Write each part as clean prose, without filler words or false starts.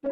主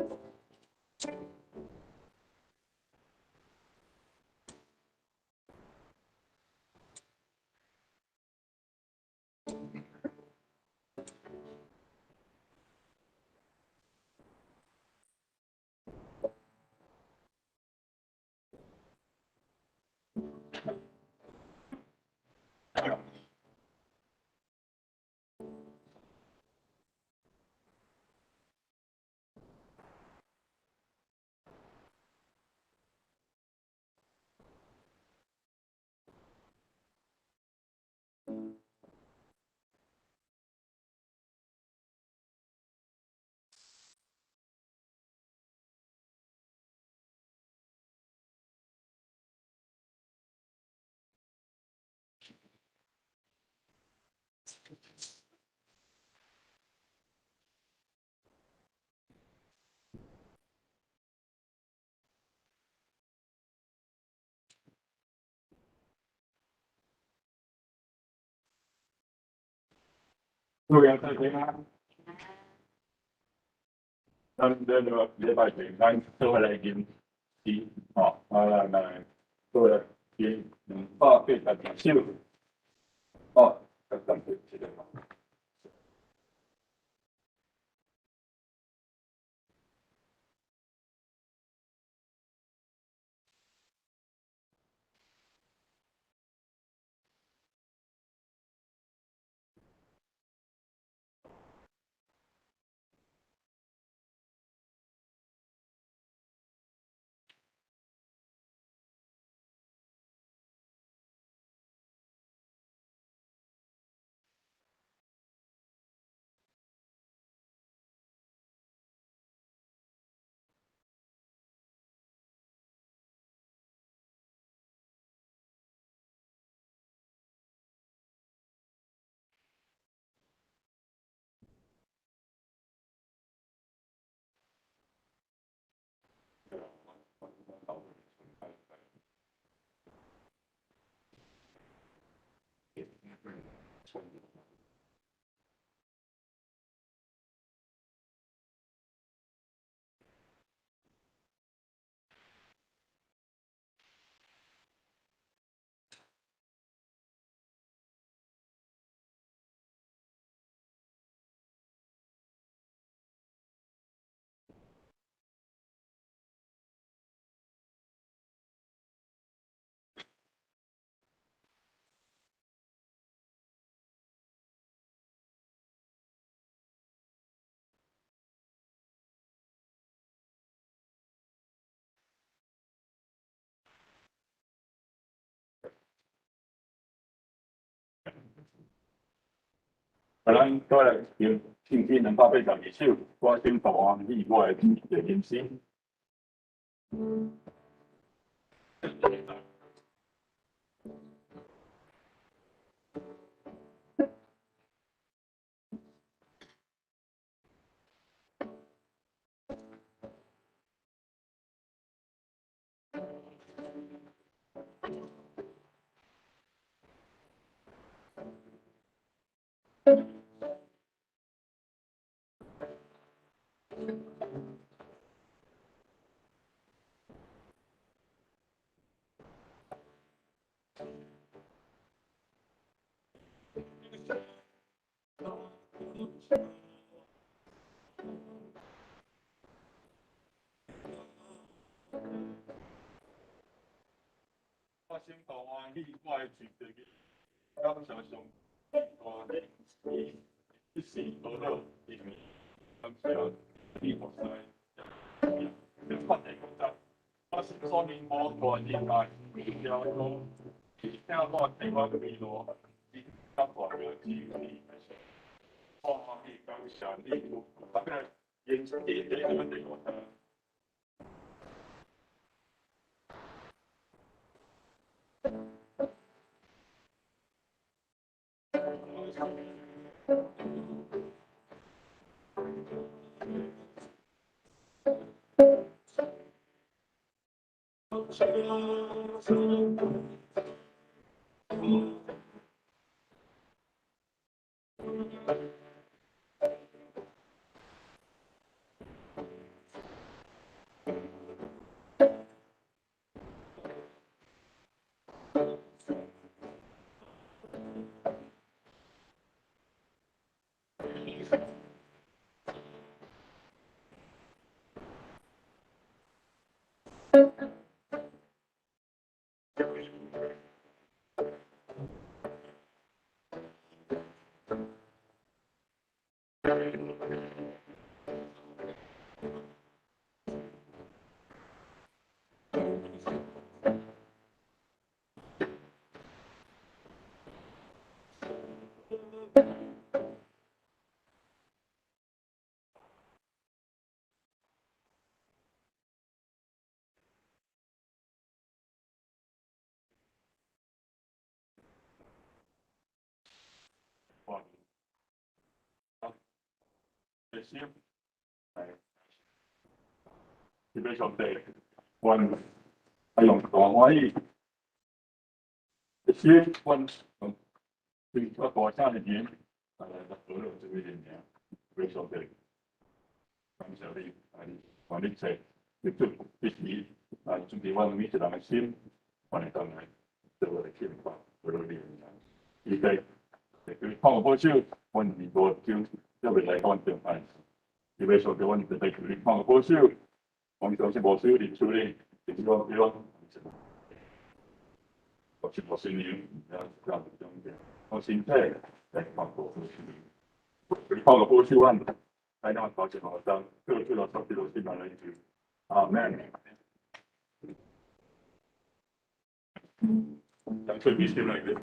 耶穌平安。咱這個禮拜前，咱做伙來吟詩，吼，啊，來做伙來吟282首，哦，暫停一下。啊，咱過來吟聖詩282首，我先讀完你我的吟詩。我先讀完你我的嘴感謝上帝，大你一世多樂，因為感謝你服侍，你發的工作，我心所念無大仁愛，了講，聽我聽我記錄，你甲大名之你，我歡喜感謝你有大家認識的這樣的活動。心，来，慈悲上帝，阮爱用大欢喜，心，阮用对我大声的言，来来来，得了这位名，慈悲上帝，感谢你，来，愿你赐，你祝你时，来准备阮每一个人的心，愿你当来做我的敬拜，得了你的名，预备，叫你放个保守，阮伫无就。特别来讲就爱，特别说叫阮特别求你看个保守，我们相信无需要处理，就是讲，比如讲，我是无信仰，这样子种我身体来看保守，你看个保守，阮来让保险保障，各处都受这个信仰来求，阿门。将吹笔先来个。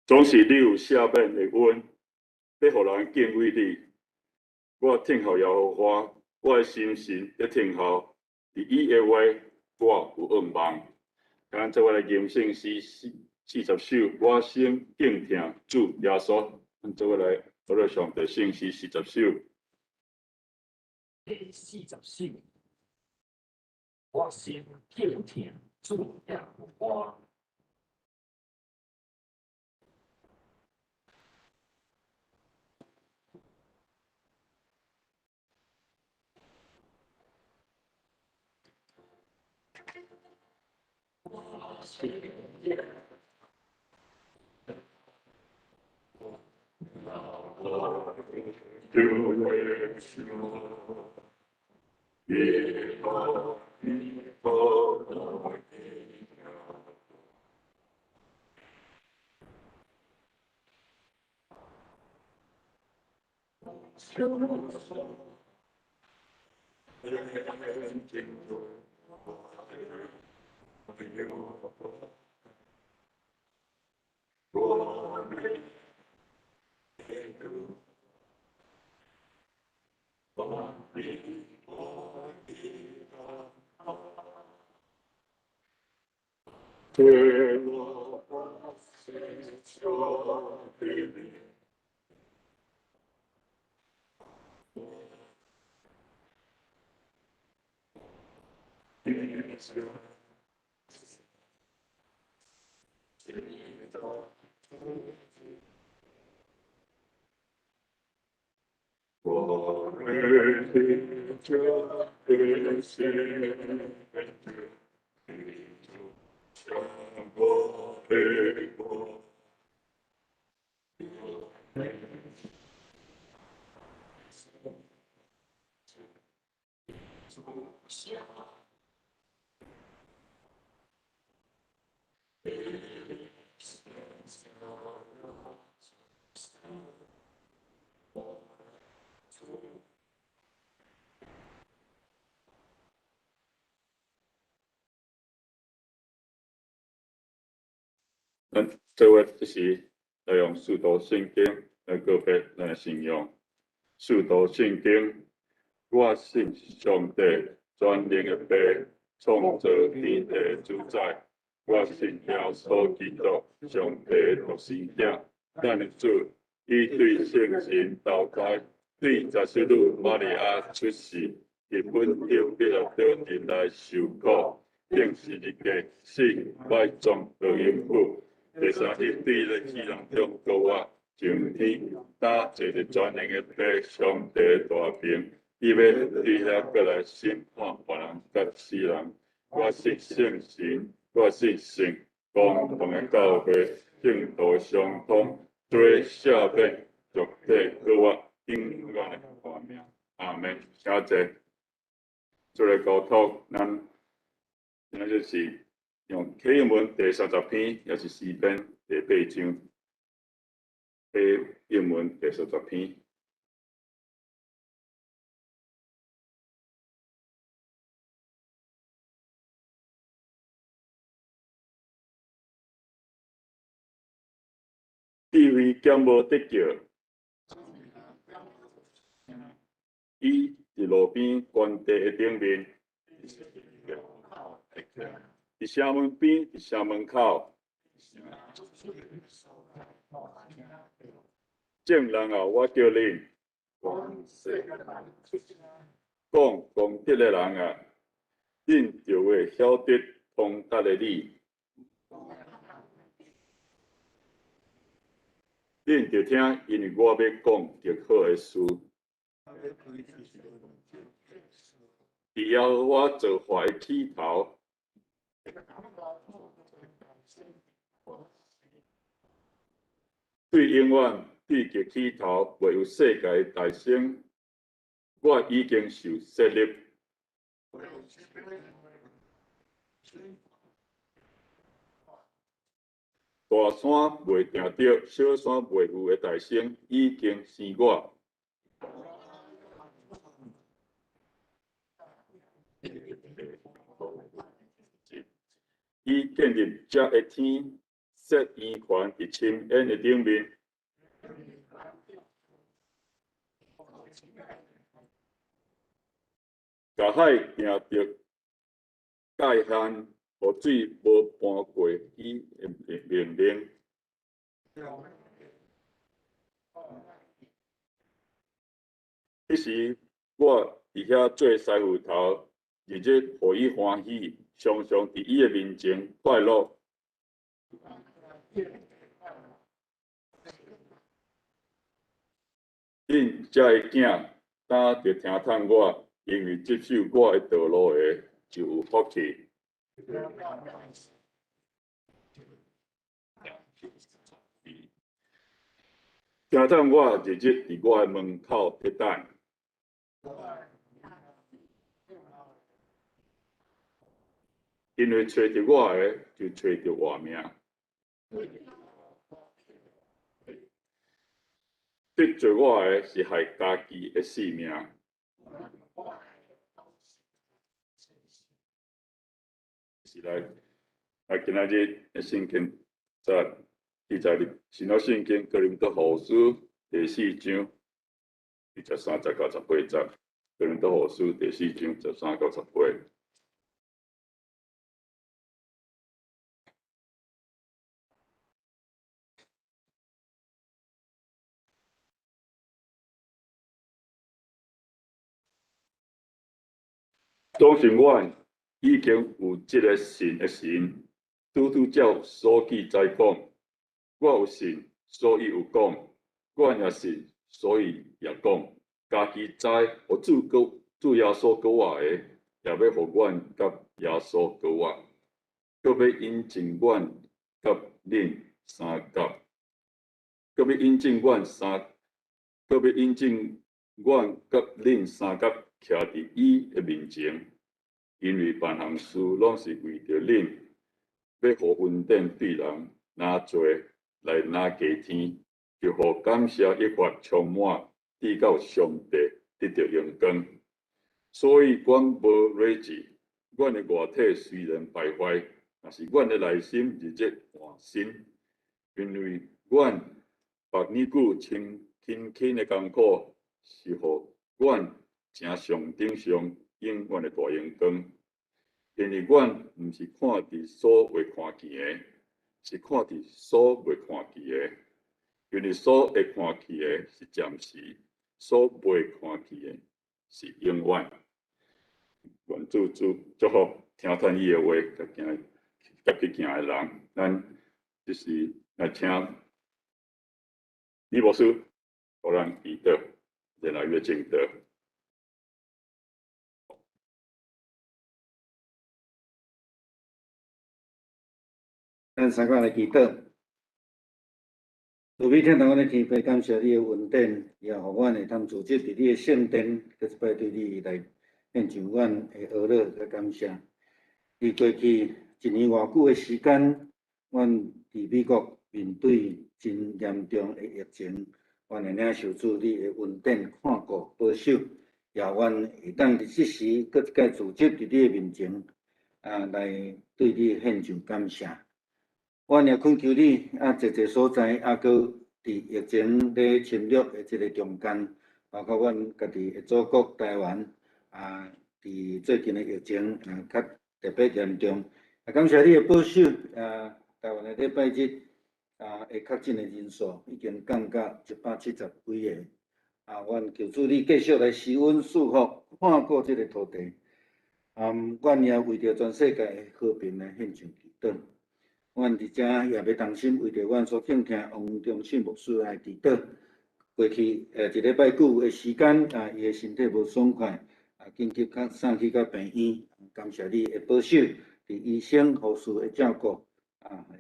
总是你有赦免的恩，欲予人敬畏你。我听候耶和华，我的心神咧听候，伫伊的话，我有向望。咱做伙来吟圣诗40首，我心敬听主耶稣。咱做伙来学了上帝圣诗四十首。第四十首，我心敬听主耶和华。我心敬我。主耶穌，耶和華。咱做伙這時來用使徒信經來告白咱的信仰。使徒信經，我信上帝全能的父，創造天地的主宰。我信耶穌基督，上帝獨生子，咱的主，伊對聖神投胎，對十四女瑪利亞出世，佇本丟彼拉多陣來受苦，釘十字架死，埋葬落陰府。第三日對咧死人中復活，上天，搭坐佇全能的父上帝大爿，伊欲對遐閣來審判活人佮死人。我信聖神，我信聖公同的教會，聖徒相通，罪赦免，肉體復活，永遠的活命。阿門。請坐。做來交託，咱今仔日是用啟應文第30篇，也是詩篇第八章。啟應文第30篇。智慧敢無得救？伊佇路邊田地的頂面，佇城門邊，佇城門口。眾人啊，我叫恁講功德的人啊，恁就會曉得通達的理。恁著聽，因為我欲講極好的事。佇耶和華造化的起頭，對永遠對極起頭，未有世界的誕生，我已經受設立。大山未定著，小山未有的大聲已經生我。伊建立遮的天，設圓環佇深淵的頂面。共海定著界限，予水無搬過伊的命令。彼時我佇遐做師傅頭，日日予伊歡喜，常常佇伊的面前快樂。恁遮的囝，今著聽從我，因為執守我的道路的，就有福氣。聽等我日日佇我的門口佇等。因為揣著我的，就揣著活命。得罪我的是害家己的性命。是來，來今仔日的聖經在記載佇新約聖經哥林多後書第四章23節到18節。哥林多後書第四章13到18。相信阮已經有這个信的神，拄拄照所記載講，我有信，所以有講；阮也信，所以也講。家己知，予主閣主耶穌閣活的，也欲予阮佮耶穌閣活，閣欲引進阮佮恁相佮，閣欲引進阮相，閣欲引進阮佮恁相佮徛佇伊的面前，因為凡項事攏是為著恁，欲予恩典對人若濟來若加添，就予感謝益發充滿，直到上帝得著榮光。所以，阮無睿智，阮的外體雖然敗壞，但是阮的內心日日換新。因為阮縛呢久親勤勤的艱苦，是予阮成上頂上永遠的大榮光。因為阮毋是看佇所未看見的，是看佇所未看見的。因為所會看見的是暫時，所未看見的是永遠。願主主祝福聽勸伊的話，佮行佮去行的人，咱就是來請李牧師，予咱祈禱，然後伊欲證道。咱三個來祈禱。慈悲天父，阮的天父，感謝你的恩典，也予阮會通組織佇你的聖殿，閣一擺對你來獻上阮的阿樂佮感謝。佇過去一年偌久的時間，阮佇美國面對真嚴重的疫情，阮會領受主你的恩典看顧保守，也予阮會當佇這時閣一擺組織佇你的面前，來對你獻上感謝。阮也懇求你，濟濟所在，閣佇疫情咧侵略的這个中間，包括阮家己的祖國台灣，佇最近的疫情較特別嚴重。感謝你的保守，台灣的禮拜日，會確診的人數已經降到170幾个。阮求主你繼續來施恩賜福，看顧這个土地。阮也為著全世界的和平來獻上祈禱。阮佇遮也欲同心為著阮所敬聽王忠信牧師來祈禱。過去一禮拜久的時間，伊的身體無爽快，緊急較送去到病院。感謝你的保守，佇醫生護士的照顧，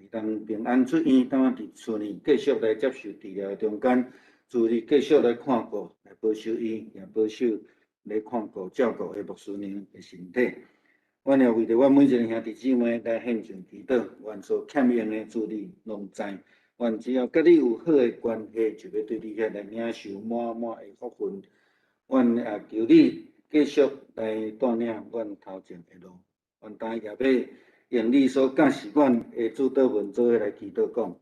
伊當平安出院，當佇厝裡繼續來接受治療的中間，主你繼續來看顧，來保守伊，也保守來看顧照顧的牧師娘的身體。阮也為著阮每一個兄弟姊妹來獻上祈禱，阮所欠用的主你攏知。阮只要佮你有好的關係，就欲對你遐來領受滿滿的福分。阮也求你繼續來帶領阮頭前的路。阮今也欲用你所教示阮的主禱文做伙來祈禱講：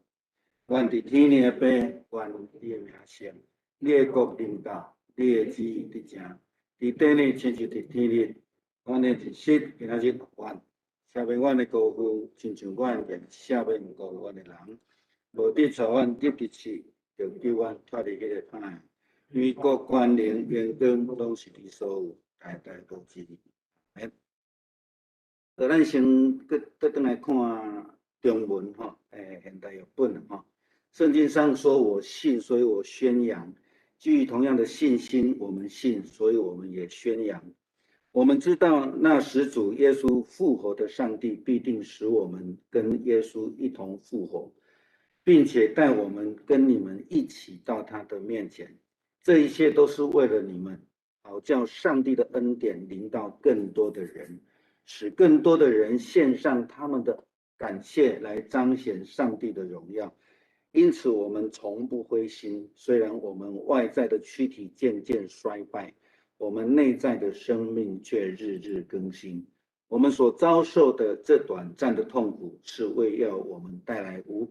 阮佇天的父，願你的名聖，你的國臨到，你的旨意得成，佇地呢親像佇天裡。阮的日食今仔日予阮，赦免阮的過犯，親像阮也赦免過阮的人。無得帶阮入去試，著救阮脫離彼个歹的。因為國權能榮光攏是你所有，代代無盡。好，咱先閣倒轉來看中文吼，現代譯本吼。聖經上說我信，所以我宣揚。基於同樣的信心，我們信，所以我們也宣揚。我們知道，那使主耶穌復活的上帝，必定使我們跟耶穌一同復活，並且帶我們跟你們一起到他的面前。這一切都是為了你們，好叫上帝的恩典臨到更多的人，使更多的人獻上他們的感謝，來彰顯上帝的榮耀。因此，我們從不灰心，雖然我們外在的軀體漸漸衰敗，我們內在的生命卻日日更新。我們所遭受的這短暫的痛苦，是為要我們帶來無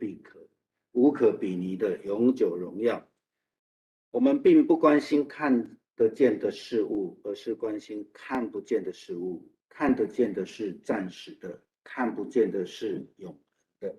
可比擬的永久榮耀。我們並不關心看得見的事物，而是關心看不見的事物。看得見的是暫時的，看不見的是永恆的。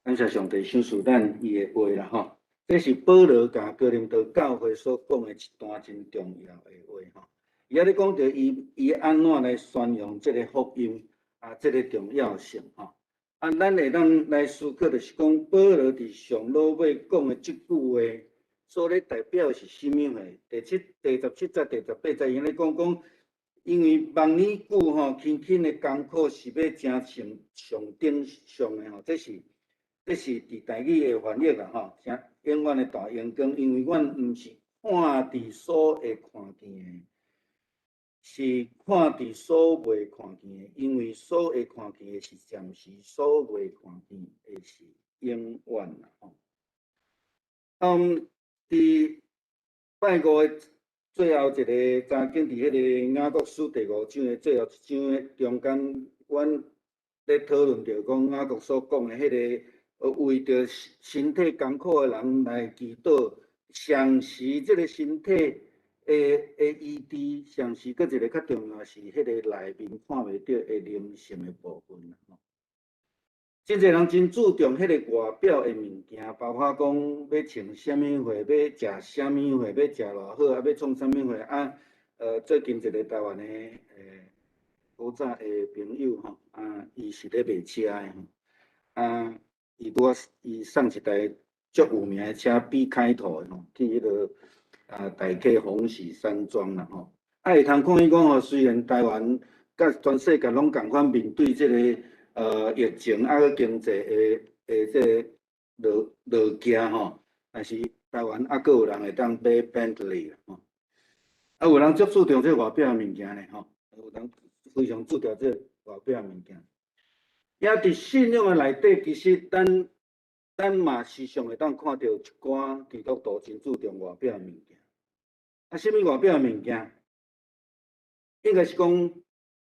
感謝上帝賞賜咱伊的話啦吼，這是保羅共哥林多教會所講的一段真重要的話吼。伊遐咧講著伊按怎來宣揚這個福音啊，這個重要性吼。啊，咱會當來思考，就是講保羅佇上落尾講的這句話，所咧代表是啥物貨？第17節、第18節，伊咧講講，因為望爾久吼，勤勤的艱苦是欲成上上頂上的吼，這是佇台語的翻譯啦吼，成永遠的大榮光，因為阮毋是看佇所會看見的，是看佇所未看見的，因為所會看見的是暫時，所未看見的是永遠啦吼。佇拜五的最後一个查經，佇彼个雅各書第五章的最後一章的中間，阮咧討論著講雅各所講的彼个，為著身體艱苦的人來祈禱，同時這個身體的醫治，同時閣一個較重要是彼個內面看袂著的靈性的部分啦。真濟人真注重彼個外表的物件，包括講欲穿啥物貨，欲食啥物貨，欲食偌好，啊，欲創啥物貨啊？最近一個台灣的古早的朋友吼，啊，伊是咧賣車的吼，啊，伊拄仔伊送一台足有名的車 B 開頭的吼，去彼個啊大溪鴻禧山莊啦吼，啊，會通看伊講吼，雖然台灣佮全世界攏仝款面對這個疫情啊，閣經濟的這個落落行吼，但是台灣猶閣有人會當買 Bentley 吼，啊，有人足注重這外表的物件咧吼，有人非常注重這外表的物件。也佇信仰的內底，其實咱嘛時常會當看著一寡基督徒真注重外表的物件。啊，啥物外表的物件？應該是講，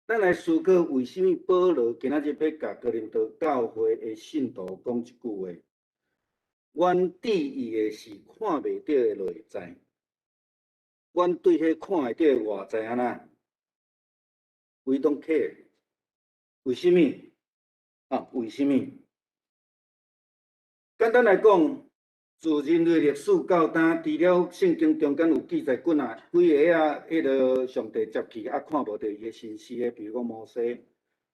咱來思考為啥物保羅今仔日欲共哥林多教會的信徒講這句話？阮注意的是看袂著的內在，阮對彼看會著的外在按怎？We don't care。為啥物？啊，為啥物？簡單來講，自人類歷史到今，除了聖經中間有記載幾若幾个啊，彼个上帝接去啊，看無著伊的身屍的，比如講摩西、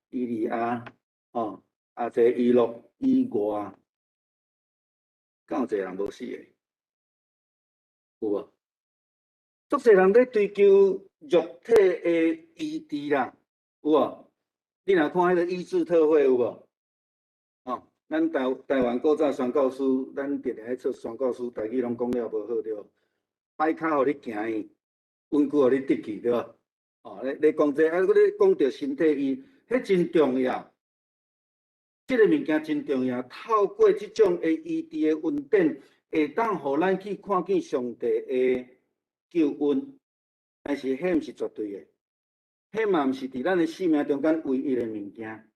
以利亞，吼，啊，這以諾以外，敢有一個人無死的？有無？足濟人咧追求肉體的醫治啦，有無？你若看彼个醫治特會有無？吼，咱台灣古早宣教師，咱定定咧出宣教師，台語攏講了無好對無？擺跤予你行去，溫久予你得去對無？哦，咧講這個，啊，閣咧講著身體醫，彼真重要。這個物件真重要，透過這種的醫治的恩典，會當予咱去看見上帝的救恩。但是，彼毋是絕對的，彼嘛毋是佇咱的生命中間唯一的物件。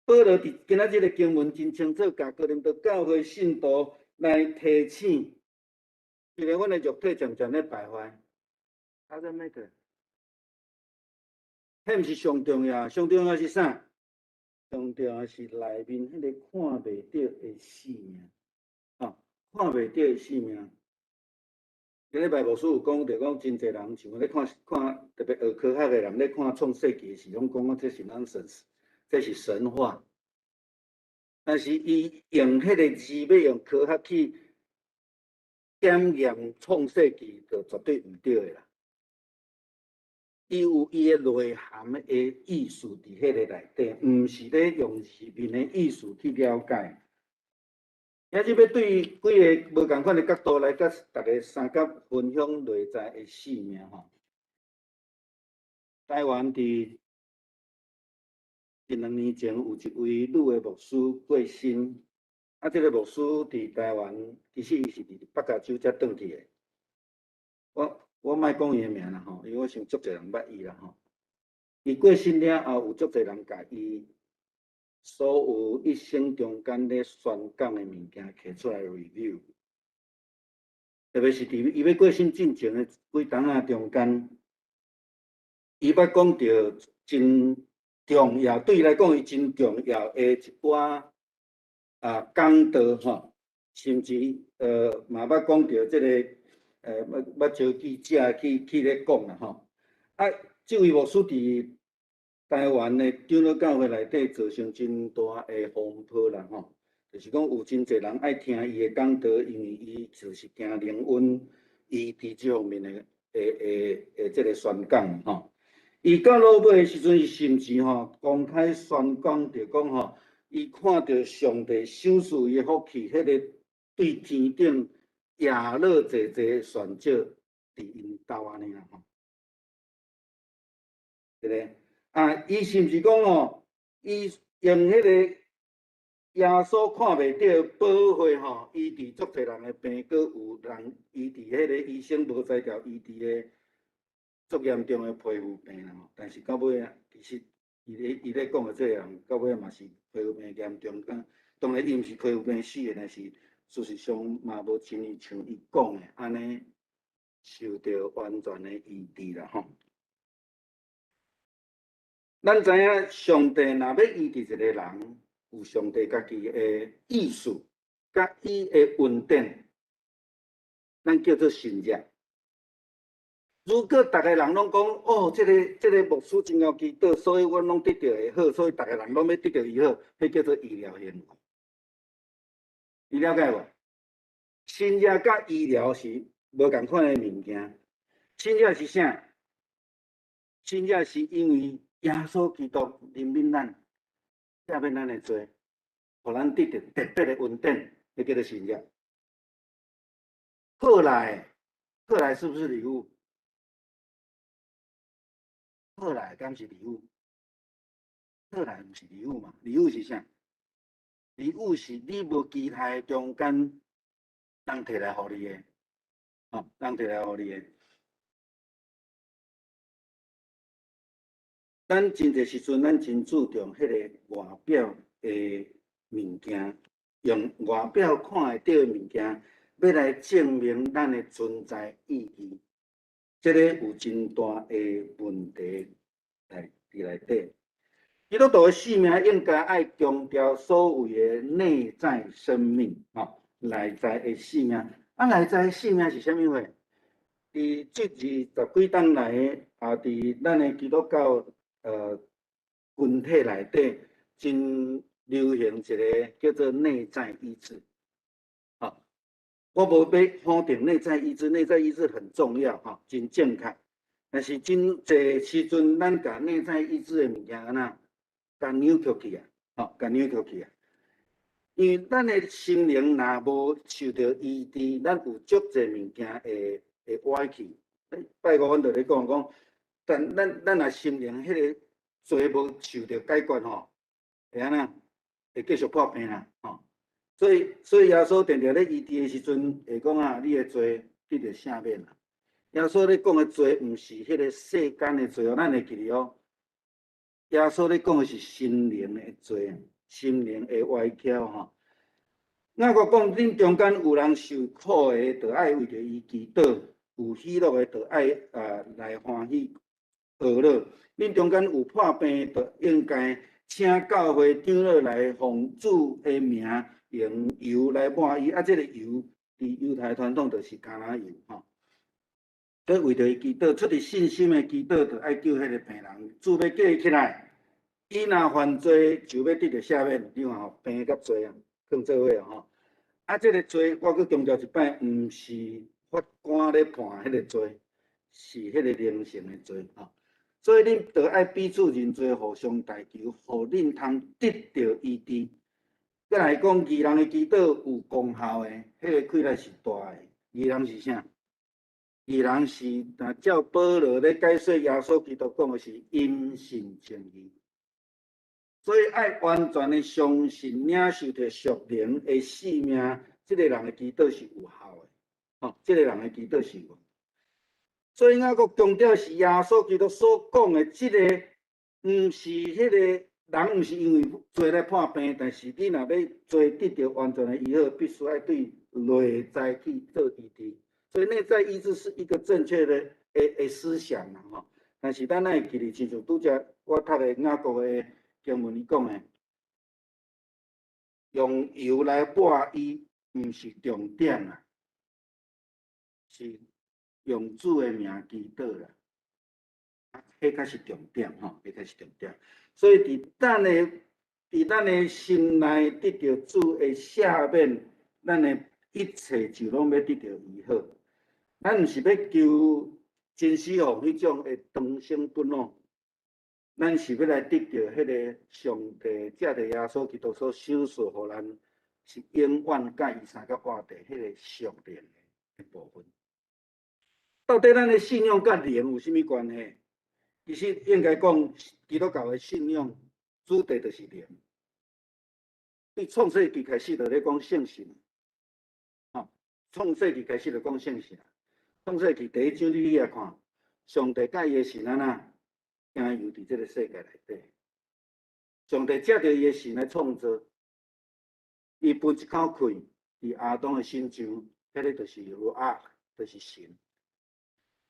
保羅佇今仔這个經文真清楚，共哥林多教會信徒來提醒，因為阮的肉體漸漸咧敗壞，doesn't matter，彼毋是上重要，上重要是啥？上重要是內面彼个看袂著的生命，啊，看袂著的生命。頂禮拜牧師有講著講，真濟人像咧看看，特別學科學的人咧看創世紀時，攏講這是 nonsense，這是神話。但是伊用彼个字欲用科學去檢驗創世紀，就絕對毋對的啦。伊有伊的內涵的意思佇彼个內底，毋是咧用字面的意思去了解。今日欲對幾个無仝款的角度來佮大家相佮分享內在的生命吼。台灣佇一兩年前有一位女的牧師過身，啊，這个牧師佇台灣，其實伊是佇北加州才轉去的。我莫講伊的名啦吼，因為我想足濟人捌伊啦吼。伊過身了後，有足濟人共伊所有一生中間咧宣講的物件提出來 review，特別是佇伊欲過身進前的幾冬仔中間，伊捌講著真重要，對伊來講，伊真重要的一寡講道吼，甚至嘛捌講著這个捌招記者去咧講啦吼。啊，這位牧師佇台灣的長老教會內底造成真大的風波啦吼，就是講有真濟人愛聽伊的講道，因為伊就是行靈恩醫治這方面的這个宣講吼。伊到落尾的時陣，伊甚至吼公開宣講，就講吼，伊看著上帝賞賜伊的福氣，彼个對天頂耶樂濟濟旋石佇𪜶兜按呢啦吼，對不對？啊！伊甚至講吼，伊用彼個耶穌看袂著的寶血吼，醫治足濟人的病，閣有人醫治彼個醫生無才調醫治的足嚴重的皮膚病啦吼。但是到尾啊，其實伊咧講的這个人，到尾嘛是皮膚病嚴重，當然伊毋是皮膚病死的，但是事實上嘛無親像伊講的按呢受著完全的醫治啦吼。咱知影，上帝若欲醫治一個人，有上帝家己的意思，佮伊的恩典，咱叫做神跡。如果逐个人攏講，哦，這个牧師真𠢕祈禱，所以阮攏得著會好，所以逐个人攏欲得著伊好，彼叫做醫療行為。你了解無？神跡佮醫療是無仝款的物件。神跡是啥？神跡是因為耶穌基督憐憫咱，赦免咱的罪，予咱得著特別的恩典，彼叫做神跡。後來，後來是不是禮物？後來敢是禮物？後來毋是禮物嘛？禮物是啥？禮物是你無期待中間，人提來予你的，吼，人提來予你的。咱真濟時陣，咱真注重彼个外表的物件，用外表看會著的物件，欲來證明咱的存在意義。這个有真大的問題來佇內底。基督徒的生命應該愛強調所謂的內在生命，吼，內在的生命。啊，內在的生命是啥物貨？佇這二十幾冬來，也佇咱的基督教群體內底，真流行一个叫做內在醫治。吼，我無欲否定內在醫治，內在醫治很重要，吼，真正確。但是真濟時陣，咱共內在醫治的物件按怎，共扭曲去啊，吼，共扭曲去啊。因為咱的心靈若無受著醫治，咱有足濟物件會歪去。拜五阮就咧講講，但咱若心靈彼个罪無受著解決吼，會按怎？會繼續破病啦，吼。所以耶穌定定咧醫治的時陣，會講啊，你的罪得著赦免啦。耶穌咧講的罪，毋是彼个世間的罪哦，咱會記得哦。耶穌咧講的是心靈的罪，心靈的歪曲吼。雅各講，恁中間有人受苦的，就愛為著伊祈禱；有喜樂的，就愛來歡喜呵樂。恁中間有破病的，就應該請教會長老來奉主的名，用油來抹伊。啊，這个油佇猶太傳統就是橄欖油吼。閣為著伊祈禱，出自信心的祈禱，就愛救彼个病人。主欲叫伊起來，伊若犯罪，就欲得著赦免。你看吼，病佮罪啊，囥做伙吼。啊，這个罪，我閣強調一擺，毋是法官咧判彼个罪，是彼个靈性的罪吼。所以恁著愛彼此認罪，互相代求，予恁通得著醫治。閣來講，義人的祈禱有功效的，彼個氣力是大的。義人是啥？義人是若照保羅咧解說耶穌基督講的是因信稱義，所以愛完全的相信領受著屬靈的性命，這个人的祈禱是有效的。吼，這个人的祈禱是有。所以我閣強調是耶穌基督所講的這个，毋是彼个人，毋是因為罪來破病，但是你若欲罪得著完全的醫好，必須愛對內在去做醫治。所以內在醫治是一個正確的思想啦吼。但是咱愛記得，親像拄才我讀的雅各的經文伊講的，用油來抹醫，毋是重點啦，是用主的名祈禱啦，啊，彼才是重點吼，彼才是重點。所以佇咱的心內得著主的赦免，咱的一切就攏欲得著醫好。咱毋是欲求真死亡彼種的長生不老，咱是欲來得著彼个上帝藉著耶穌基督所賞賜予咱，是永遠佮伊相佮活佇彼個屬靈的部分。到底咱的信仰佮靈有啥物關係？其實應該講，基督教的信仰主題就是靈。對創世記開始就咧講聖神，吼，創世記開始就講聖神。創世記第一章你去遐看，上帝佮伊的神按怎行遊佇這个世界內底。上帝藉著伊的神來創造，伊噴一口氣佇亞當的身上，彼个就是 ruach，就是神。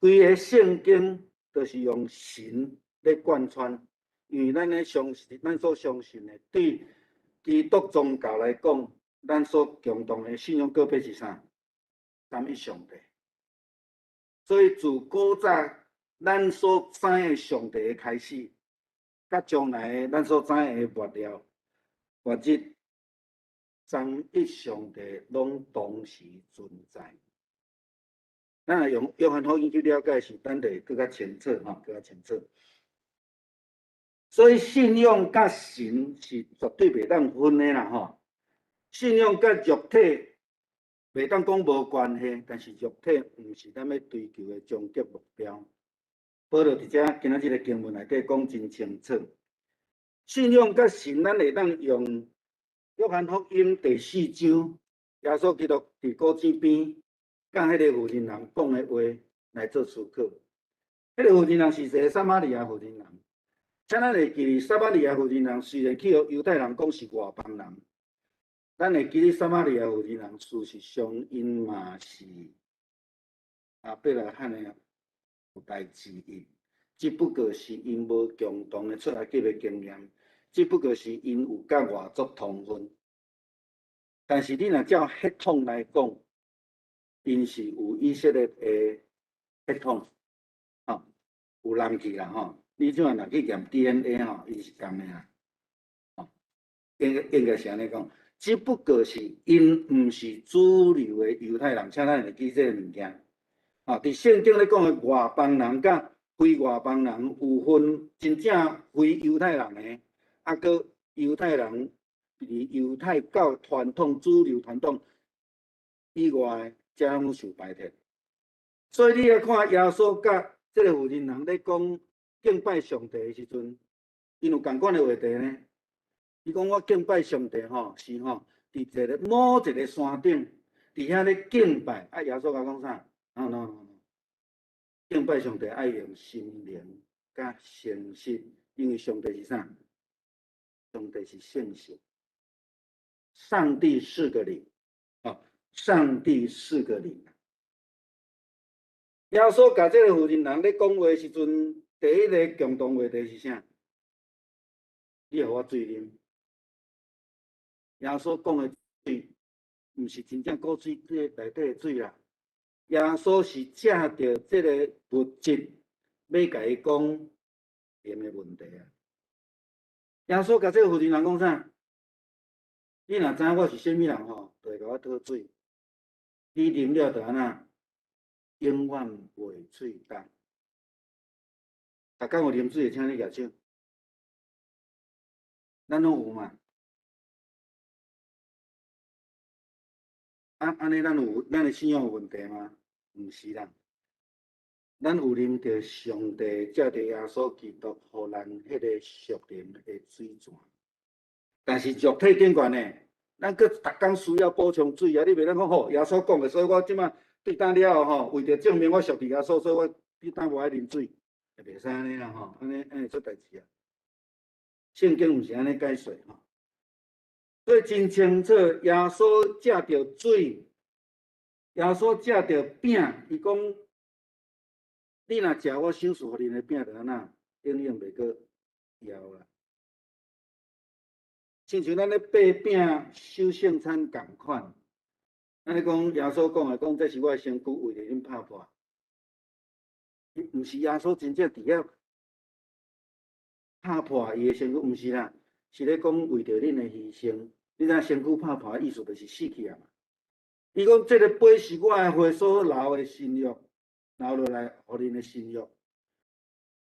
規个聖經就是用神咧貫穿，因為咱咧相信，咱所相信的，對基督宗教來講，咱所共同的信仰個別是啥？三一上帝。所以自古早咱所知的上帝的開始，佮將來咱所知的末了、末日，三一上帝攏同時存在。咱若用約翰福音去了解，是咱會閣較清楚吼，閣較清楚。所以信仰佮神是絕對袂當分的啦吼。信仰佮肉體袂當講無關係，但是肉體毋是咱欲追求的終極目標。保羅佇遮今仔這个經文內底講真清楚。信仰佮神，咱會當用約翰福音第四章，耶穌基督佇古井邊，佮彼个婦人人講的話來做思考。彼个婦人人是一个撒瑪利亞婦人人，請咱會記得撒瑪利亞婦人人雖然去予猶太人講是外邦人，咱會記得撒瑪利亞婦人人事實上𪜶嘛是亞伯拉罕的後代之一，只不過是𪜶無共同的出埃及的經驗，只不過是𪜶有佮外族通婚。但是你若照血統來講，𪜶是有以色列的血統，吼，有人去啦吼。你這馬若去驗 DNA 吼，伊是仝的啦，吼，應該是按呢講。只不過是𪜶毋是主流的猶太人，請咱會記這个物件。佇聖經咧講的外邦人佮非外邦人有分真正非猶太人的，啊，閣猶太人佇猶太教傳統主流傳統以外的，遮攏受排斥。所以你來看耶穌佮這个婦人人咧講敬拜上帝的時陣，𪜶有仝款的話題呢。伊講我敬拜上帝吼，是吼，佇一个某一个山頂，佇遐咧敬拜。啊，耶穌共講啥？No no no，敬拜上帝愛用心靈佮誠實，因為上帝是啥？上帝是聖神，上帝是個靈，啊，上帝是個靈。耶穌共這个婦人人咧講話時陣，第一个共同話題是啥？你予我水啉。耶穌講的水，毋是真正古水內底的水啦。耶穌是藉著這个物質，欲共伊講靈的問題啊。耶穌共這个婦人人講啥？你若知影我是啥物人吼，就會共我討水。你啉了就按怎？永遠袂喙焦。逐工有啉水的，請你舉手。咱攏有嘛？啊，按呢，咱有咱的信仰有問題嗎？毋是啦，咱有啉著上帝藉著耶穌基督，予咱彼個屬靈的水泉。但是肉體頂懸呢，咱閣逐工需要補充水啊！你袂當講吼，耶穌講的，所以我這馬對今了後吼，為著證明我屬佇耶穌，所以我對今無愛啉水，會袂使按呢啦吼，按呢按呢出代誌啊！聖經毋是按呢解說吼，所以真清楚，耶穌藉著水，耶穌藉著餅，伊講：你若食我賞賜予恁的餅，就按怎永遠袂閣枵啦。親像咱咧擘餅守聖餐仝款，咱咧講耶穌講的，講這是我的身軀，為著恁拍破。毋是耶穌真正佇遐拍破伊的身軀，毋是啦，是咧講為著恁的犧牲。你知影身軀拍破的意思就是死去啊嘛。伊講這個杯是我的血所流的新約，流落來予恁的新約。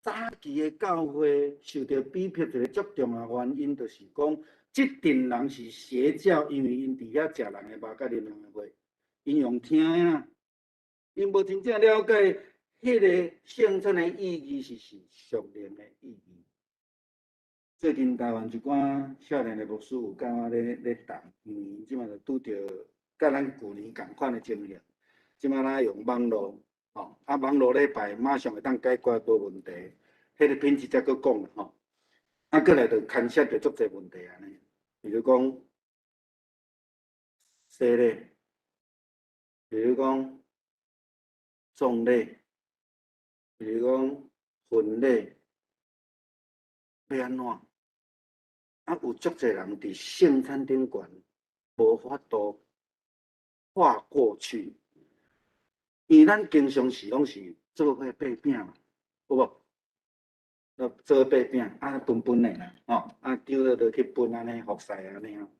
早期的教會受著逼迫一個足重要原因，就是講這陣人是邪教，因為𪜶佇遐食人的肉，佮啉人的血，𪜶用聽的啦，𪜶無真正了解彼個聖餐的意義是屬靈的意義。最近台灣一寡少年的牧師有佮我咧談，因為𪜶這馬就拄著佮咱舊年仝款的情形，這馬咱用網路，吼，啊網路禮拜馬上會當解決無問題，彼個品質才閣講吼，啊閣來就牽涉著足濟問題按呢，比如講洗禮，比如講葬禮，比如講婚禮，欲按怎？啊，有足濟人佇聖餐頂懸無法度跨過去，因為咱經常時攏是做伙擘餅嘛，有無？做伙擘餅，啊分分的啦，吼，啊長老就去分按呢服侍按呢吼。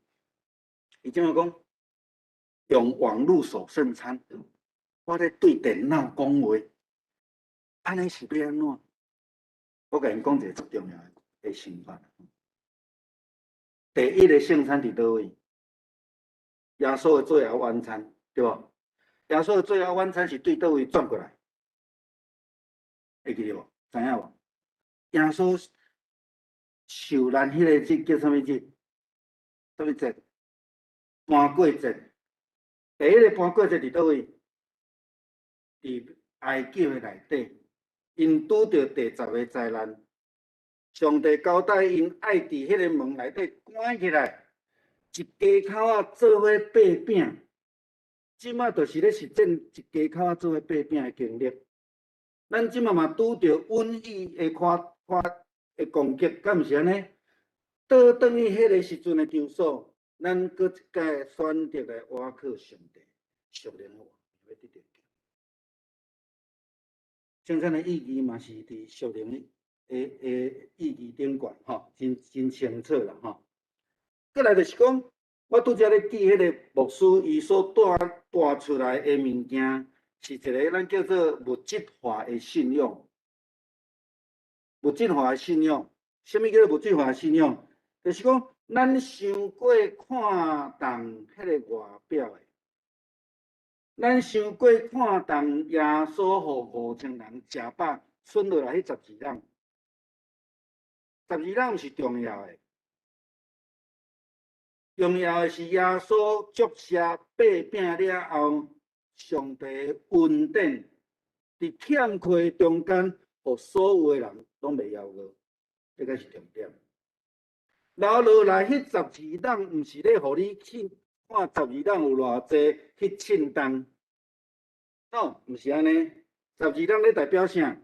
伊這馬講用網路守聖餐，我咧對電腦講話，按呢是欲按怎？我共𪜶講一個足重要的想法。第一个聖餐佇佗位？耶穌的最後晚餐，對無？耶穌的最後晚餐是對佗位轉過來？會記得無？知影無？耶穌受難彼個節叫啥物節？啥物節？盤過節。第一個盤過節佇佗位？佇埃及的內底，𪜶拄著第十个災難。上帝交代𪜶愛佇彼個門內底關起來，一家口仔做伙擘餅。這馬就是咧實踐一家口仔做伙擘餅的經歷。咱這馬嘛拄著瘟疫的看看的攻擊，敢毋是按呢？倒轉去彼個時陣的場所，咱閣一擺選擇來倚靠上帝，屬靈的話欲得著救。聖餐的意義嘛是佇屬靈的意義頂懸吼，真真清楚啦吼。閣來就是講，我拄才咧記彼個牧師，伊所帶帶出來的物件，是一個咱叫做物質化的信仰。物質化的信仰，啥物叫做物質化的信仰？就是講，咱傷過看重彼個外表的，咱傷過看重耶穌予5000人食飽，剩落來彼12籠，十二籠毋是重要的，重要的是耶穌祝謝擘餅了後，上帝恩典佇欠缺中間，予所有的人攏袂枵餓，這個是重點。留落來彼十二籠，毋是咧予你去看十二籠有偌濟去稱重，哦，毋是按呢。十二籠咧代表啥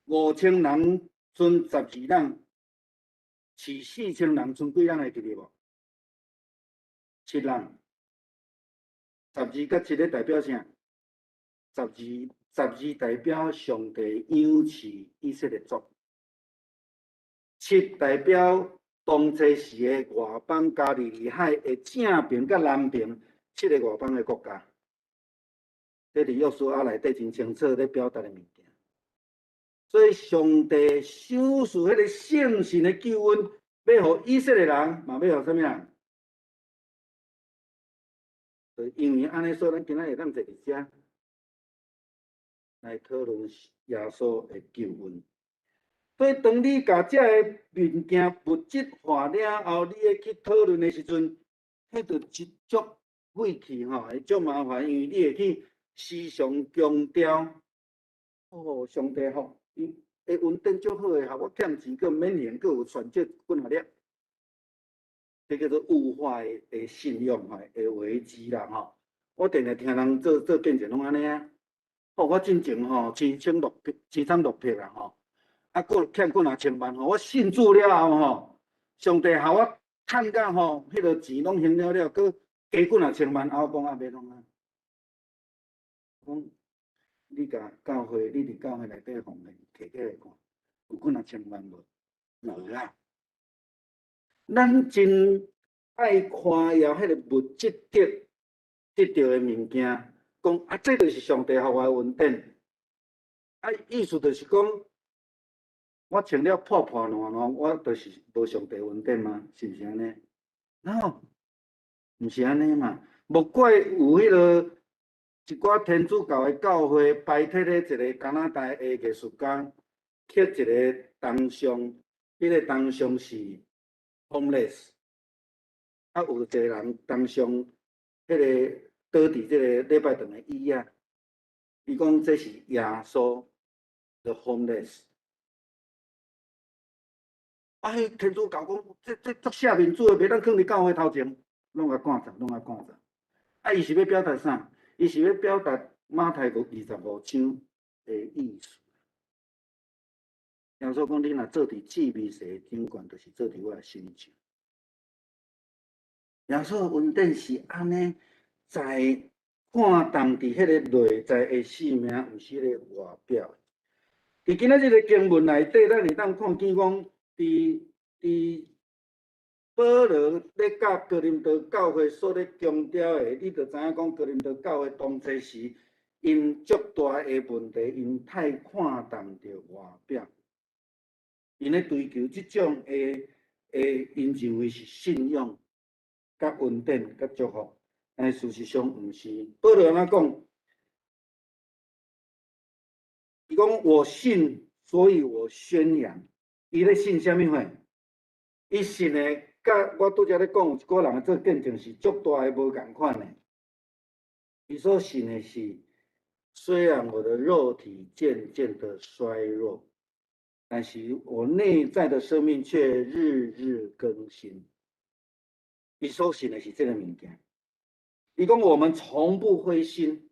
？5000人賰十二籠，飼4000人賰幾籠會記得無？七籠。十二佮七咧代表啥？十二，十二代表上帝養飼以色列族。七代表當初時的外邦加利利海的正爿佮南爿七个外邦的國家，這佇約書亞內底真清楚咧表達的物件。所以上帝賞賜彼個聖神的救恩，欲予以色列人，嘛欲予啥物人？因為按呢，所以咱今仔會當坐佇遮來討論耶穌的救恩。所以，當你共這个物件物質化了後，你會去討論的時陣，彼就一足費氣吼，會足麻煩，因為你會去時常強調，哦，上帝吼，伊的恩典足好的，予我欠錢，閣免還，閣有存折幾若粒，這叫做物化的信仰吼的危機啦吼。我定定聽人做做見證攏按呢啊，哦，我進前吼凄慘落魄，凄慘落魄啦吼，啊，閣欠幾若千萬吼，我信主了後吼，上帝予我趁甲吼，彼个錢攏還了了，閣加幾若千萬，啊，我講啊，欲創啊？講你共教會，你佇教會內底奉獻，提起來看，有幾若千萬無？無啦。咱真愛誇耀彼个物質得著的物件，講啊，這就是上帝予我的恩典。啊，意思就是講，我穿了破破爛爛，我就是無上帝恩典嗎？是毋是按呢？No，毋是按呢嘛。莫怪有彼个一寡天主教的教會排斥咧一个加拿大的藝術家，刻一个銅像，彼个銅像是 homeless，啊，有一个人銅像，彼个倒佇這个禮拜堂的椅仔，伊講這是耶穌 the homeless。啊，彼天主教講，這足下面子的，袂當囥佇教會頭前，攏共趕走，攏共趕走。啊，伊是欲表達啥？伊是欲表達馬太福音25章的意思。耶穌講，你若做佇至微細的長權，就是做佇我的身上。耶穌的恩典是按呢，在看重佇彼个內在的生命，毋是彼个外表。佇今仔日个經文內底，咱會當看見講，佇保羅咧佮哥林多教會所咧強調的，你就知影講哥林多教會當初時，𪜶足大的問題，𪜶太看重著外表，𪜶咧追求這種的，𪜶認為是信仰、佮恩典、佮祝福，但事實上毋是。保羅按怎講？伊講我信，所以我宣揚。伊咧信啥物貨？伊信的，佮我拄才咧講，有一寡人做見證是足大的無仝款的。伊所信的是，雖然我的肉體漸漸的衰弱，但是我內在的生命卻日日更新。伊所信的是這个物件。伊講我們從不灰心。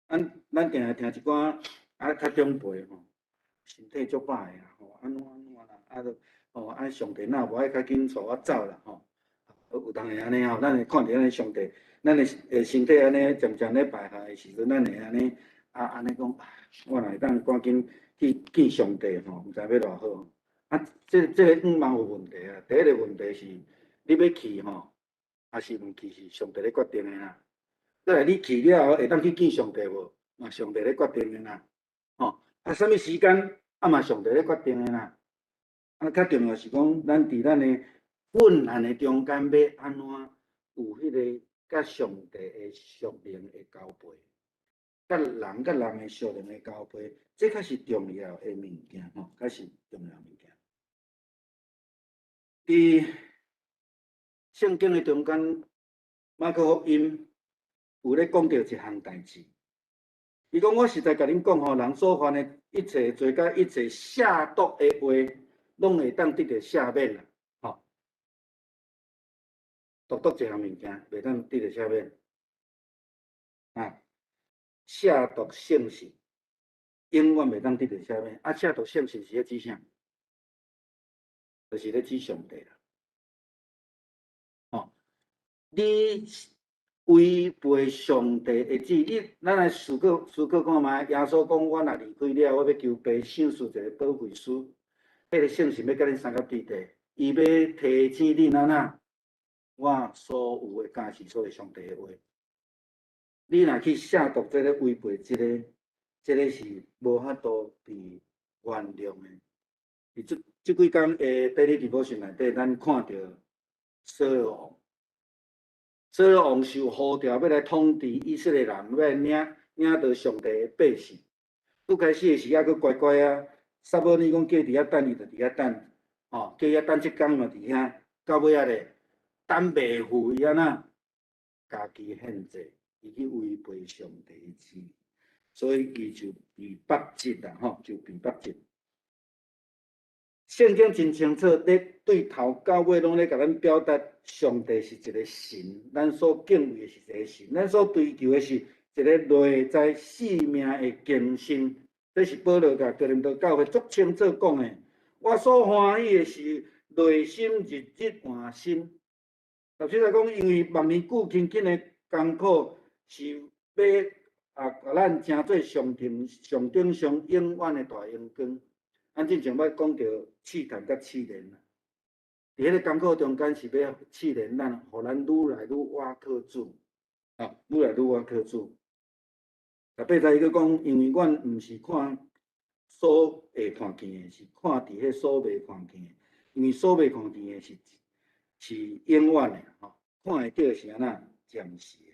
咱定定聽一寡啊較長輩吼，身體足歹的啦吼，按怎按怎啦，啊，就吼啊上帝若無愛較緊帶我走啦吼，有當會按呢吼，咱會看著按呢上帝，咱的身體按呢漸漸咧敗下的時陣，咱會按呢啊按呢講，我若會當趕緊去見上帝吼，毋知欲偌好。啊，這個願望有問題啊。第一个問題是，你欲去吼，抑是毋去是上帝咧決定的啦。過來你去了後會當去見上帝無？嘛上帝咧決定的啦。吼，啊，啥物時間啊嘛上帝咧決定的啦。啊，較重要是講，咱佇咱的困難的中間，欲按怎有彼个佮上帝的屬靈的交陪，佮人佮人的屬靈的交陪，這較是重要的物件吼，較是重要物件。佇聖經的中間，馬可福音有咧講著一項代誌。伊講我實在共恁講吼，人所犯的一切罪佮一切褻瀆的話，攏會當得著赦免啦，吼。獨獨一項物件袂當得著赦免，啊，褻瀆聖神，永遠袂當得著赦免。啊，褻瀆聖神是咧指啥？就是咧指上帝啦。吼，你違背上帝的旨意，咱來思考思考看覓。耶穌講：我若離開了，我欲求父賞賜一个保惠師，彼个聖神欲佮恁相佮對地，伊欲提醒恁按怎？我所有的教示，所有上帝的話。你若去褻瀆這个違背這个，這个是無法度被原諒的。佇這幾工的 daily devotion 內底，咱看著掃羅王。掃羅王受呼召欲來統治以色列人，欲來領導上帝的百姓。拄開始的時猶閣乖乖啊，撒母耳講叫伊佇遐等，伊就佇遐等，吼，叫伊遐等七工嘛佇遐，到尾仔咧等袂赴，伊按怎？家己獻祭，伊去違背上帝的旨意，所以伊就被縛節啦，吼，就被縛節。聖經真清楚，咧對頭到尾攏咧共咱表達，上帝是一个神，咱所敬畏的是一个神，咱所追求的是一个內在生命的更新。這是保羅共哥林多教會足清楚講的。我所歡喜的是內心日日換新。頭先來講，因為萬年久勤勤的艱苦是欲啊，共咱成做上頂上頂上永遠的大榮光。咱進前捌講著試探佮試煉啦，佇彼个艱苦中間是欲試煉咱，予咱愈來愈倚靠主，啊，愈來愈倚靠主。特別在伊閣講，因為阮毋是看所會看見的，是看佇彼所未看見的。因為所未看見的是永遠的，吼，看會著是按怎暫時的。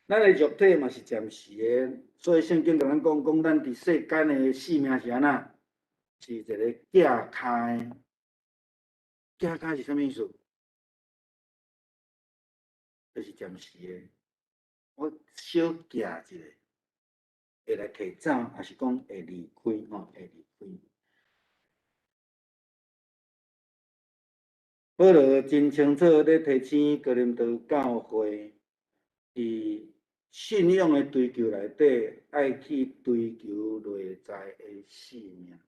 咱的肉體嘛是暫時的，所以聖經共咱講，講咱佇世間的性命是按怎？是一个寄跤的，寄跤是啥物意思？就是暫時的，我小寄一下，會來提走，抑是講會離開，吼，會離開。保羅真清楚咧提醒哥林多教會，佇信仰的追求內底，愛去追求內在的生命。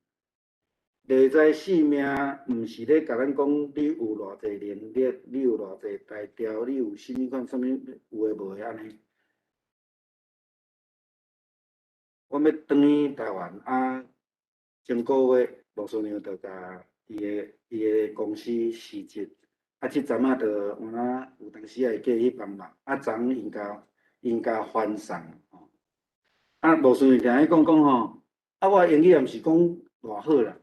內在生命，毋是咧共咱講你有偌濟能力，你有偌濟才調，你有啥物款啥物有的無的按呢。我欲轉去台灣啊，前個月牧師娘就共伊的公司辭職，啊，這陣仔就有影有當時仔會過去幫忙，啊，昨𪜶共傳送吼。啊，牧師娘定咧講講吼，啊，我英語也毋是講偌好啦。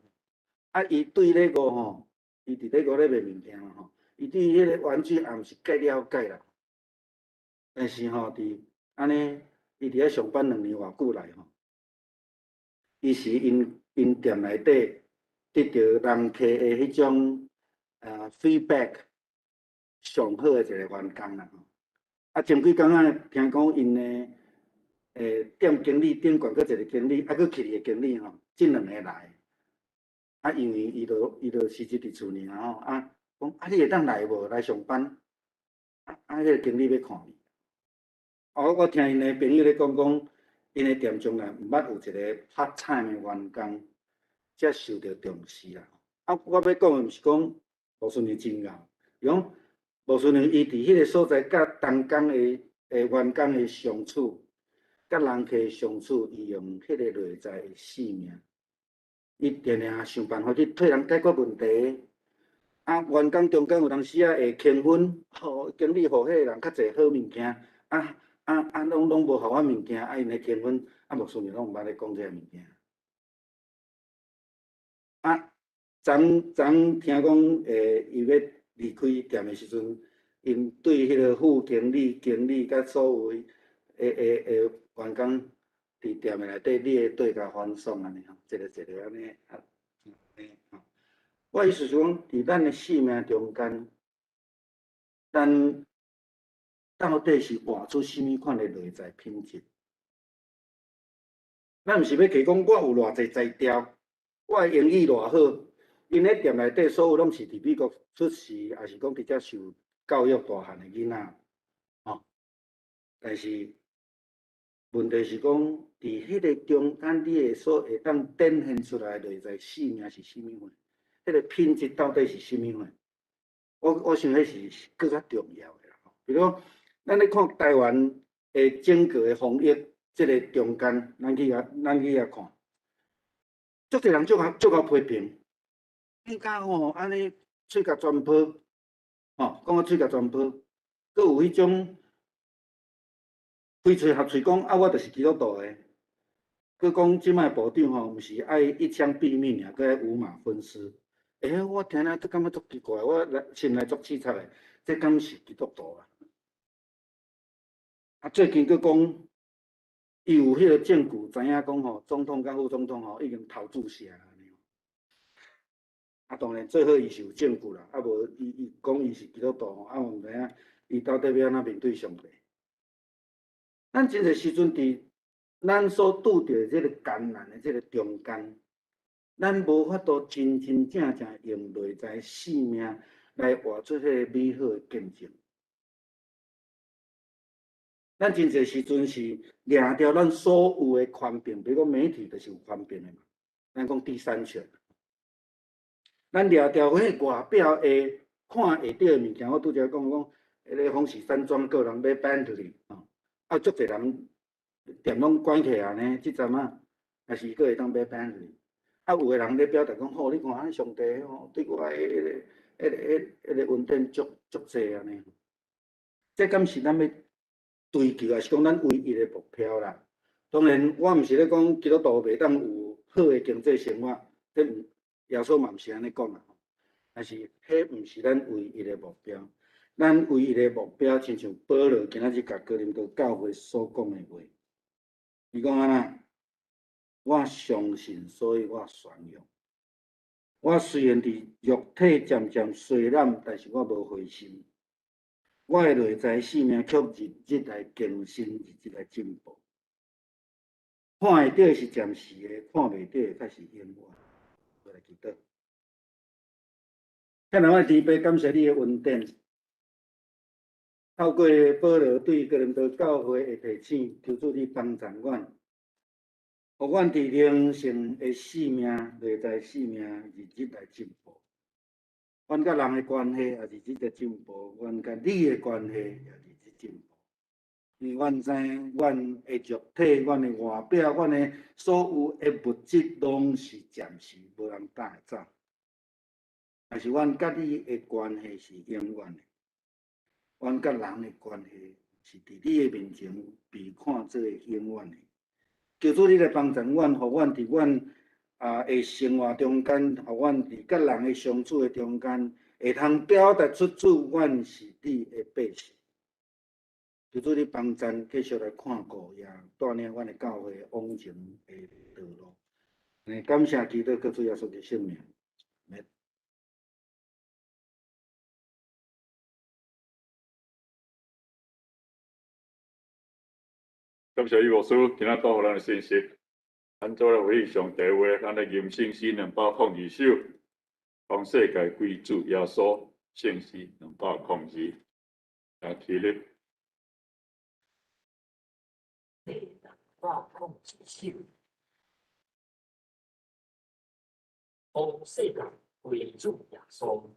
啊！伊對咧個吼，伊佇咧個咧賣物件嘛吼，伊對彼个玩具也毋是介了解啦。但是吼，佇按呢，伊佇遐上班兩年偌久來吼，伊是𪜶店內底得著人客的彼種feedback 上好的一個員工啦吼。啊，前幾工仔聽講𪜶的店經理頂懸閣一個經理，啊，閣去的經理吼，這兩個來。啊，因為伊就辭職佇厝爾吼，啊，講啊，你會當來無？來上班？啊啊，彼個經理欲看你。我聽𪜶的朋友咧講講，𪜶的店從來毋捌有一個 part time 的員工，遮受著重視啦。啊，我欲講的毋是講牧師娘真𠢕，是講牧師娘伊佇彼個所在佮同工的員工的相處，佮人客的相處，伊用彼個內在的生命。伊定定想辦法去替人解決問題。啊，員工中間有當時仔會興奮，吼，經理予彼个人較濟好物件，啊啊啊，攏無予我物件，啊，𪜶咧興奮，啊，牧師娘攏毋捌咧講這个物件。啊，昨昨聽講，伊欲離開店的時陣，𪜶對彼个副經理、經理佮所有的員工。佇店的內底，你會對共傳送按呢吼，一个一个按呢啊，吼。我意思是講，佇咱的生命中間，咱到底是活出啥物款的內在品質？咱毋是欲提講我有偌濟才調，我的英語偌好，𪜶咧店內底所有攏是佇美國出世，抑是講佇遮受教育大漢的囡仔，吼。但是問題是講，佇彼个中間，你會所會當展現出來內在生命是啥物款？彼個品質到底是啥物款？我想彼是閣較重要的啦。比如講，咱咧看台灣的整個的防疫這个中間，咱去遐看，足濟人足𠢕批評，應該吼按呢喙共全破，吼，講到喙共全破，閣有彼種。開喙合喙講啊，我就是基督徒的。閣講這擺部長吼，毋是愛一槍斃命爾，閣愛五馬分屍。欸，我聽了都感覺足奇怪，我來心內足淒慘的，這敢是基督徒啊？啊，最近閣講，伊有彼个证据，知影讲吼，总统佮副总统吼已经投注射啊。啊，当然最好伊是有证据啦，啊无伊讲伊是基督徒吼，啊，我毋知影伊到底欲按怎面对上帝。咱真济时阵伫咱所拄著这个艰难的这个中间，咱无法度真真正正用内在生命来活出彼个美好的见证。咱真济时阵是掠著咱所有的权柄，比如讲媒体就是有权柄的嘛。咱讲第三权，咱掠著彼个外表会看会著的物件。我拄才讲讲，彼个丰喜山庄个人买 Bentley 吼，啊，足济人店拢关起来呢，这阵仔也是阁会当买 Bentley。啊，有的人咧表达讲，吼，你看上帝吼对我的彼个恩典足足济按呢。这敢是咱欲追求，抑是讲咱唯一的目标啦？当然，我毋是咧讲基督徒袂当有好的经济生活，这毋耶稣嘛毋是按呢讲啦。但是，彼毋是咱唯一的目标。咱唯一的目标，亲像保罗今仔日共哥林多教会所讲的话，伊讲按怎？我相信，所以我宣扬。我虽然伫肉体渐渐衰老，但是我无灰心。我的内在生命却日日来更新，日日来进步。看会著的是暂时的，看袂著的才是永远。我来祈祷。亲爱的天父，感谢你的恩典。透过保罗对哥林多教会的提醒，求主你帮助阮，予阮伫灵性的生命、内在生命日日来进步。阮佮人的关系也日日在进步，阮佮你的关系也日日进步。因为阮知阮的肉体、阮的外表、阮的所有的物质，拢是暂时，无人带会走。但是阮佮你的关系是永远的，阮佮人的关系是伫你的面前被看做永远的。求主你来帮助阮，予阮伫阮的生活中间，予阮伫佮人的相处的中间，会通表达出主，阮是你的百姓。求主你帮助，继续来看顾，也带领阮的教会往前的道路。感谢基督，佮主耶稣的圣名。感谢伊牧师今仔带予咱的信息。咱做来回应上帝话，咱来吟圣诗202首，当世界归主耶稣，圣诗202，来起立。202首，当世界归主耶稣。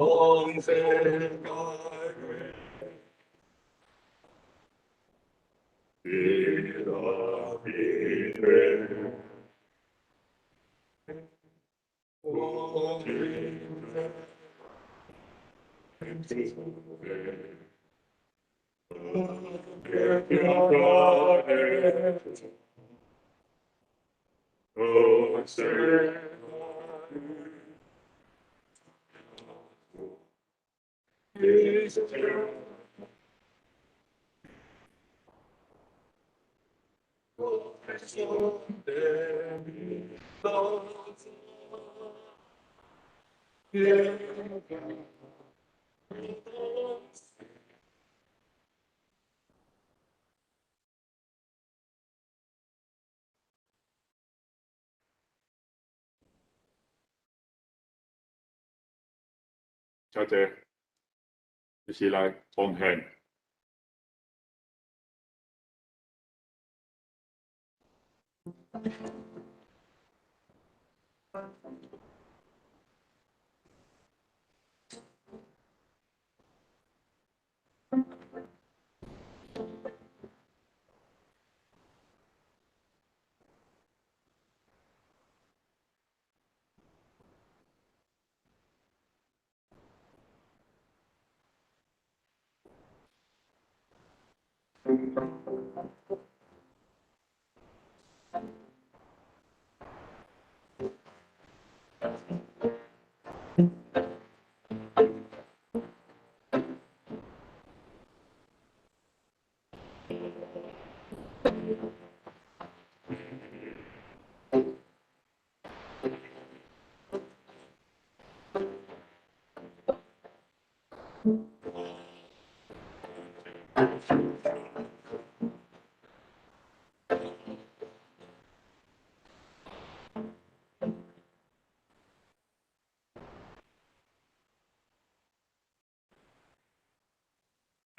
當世界小姐，一起來奉獻。